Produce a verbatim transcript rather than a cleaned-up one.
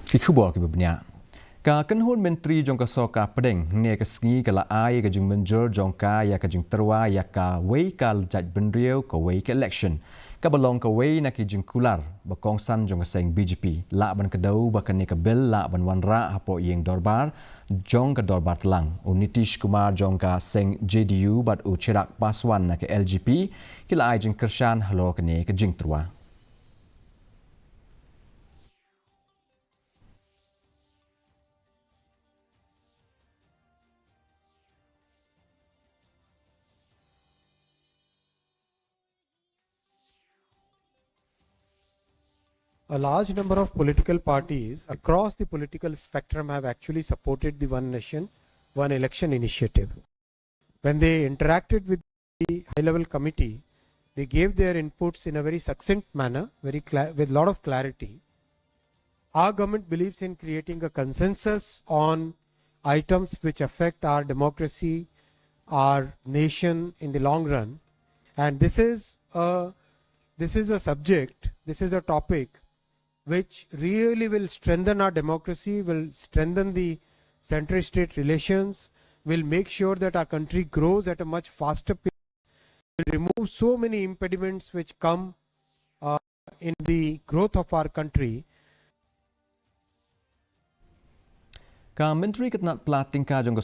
Ki khubor kiba bniah. Ka kynhun myntri jong ka sorkar pdeng, ne ka sngi ka la ai ka jingmynjur jong ka ïa ka jingtyrwa ïa kawei ka jaitbynriew, kawei ka election. Kaba long kawei na ki jingkular ba kongsan jong ka seng B J P. Lah ban kdew ba kane ka bill lah ban wanrah hapoh ïing dorbar jong ka dorbar tlang. U Nitish Kumar jong ka seng J D U bad u Chirag Paswan na ka L J P ki la ai jingkyrshan halor kane ka jingtyrwa. A large number of political parties across the political spectrum have actually supported the One Nation, One Election initiative. When they interacted with the high level committee, they gave their inputs in a very succinct manner, very cla- with lot of clarity. Our government believes in creating a consensus on items which affect our democracy, our nation in the long run. And this is a this is a subject, this is a topic which really will strengthen our democracy, will strengthen the central state relations, will make sure that our country grows at a much faster pace, will remove so many impediments which come uh, in the growth of our country. Ka Myntri ka tnat pla tyngka jong ka